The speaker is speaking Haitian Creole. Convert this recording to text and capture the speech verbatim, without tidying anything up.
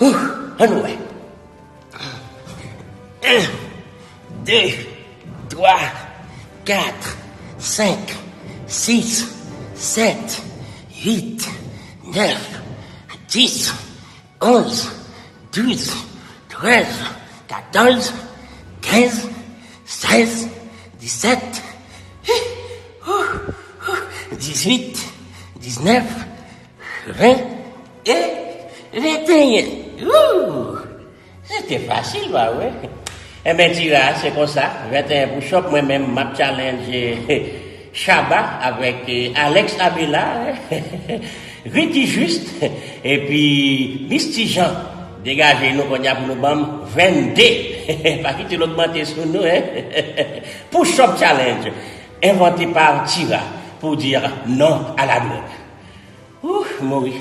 Huh, ann wè. En, de, twa, kat, senk, sis, sèt, uit, nèf, dis, onz, douz, trèz, katòz, kenz, sèz, disèt, dizwit, diznèf, ven e venteyen. Wouh! Se te fasil, pa vre? Enben, tira, se konsa. Venteyen push-up, mwen menm, m ap challenge Shabba avèk eh, Alex Abela, Ricky Juste, epi Misty Jean. Degaje nou kounye a pou nou ban m vennde. Pa kite l ogmante sou nou, en. Push-up challenge, inventé par Tira pour dire non à la drogue. Ouh, mouri.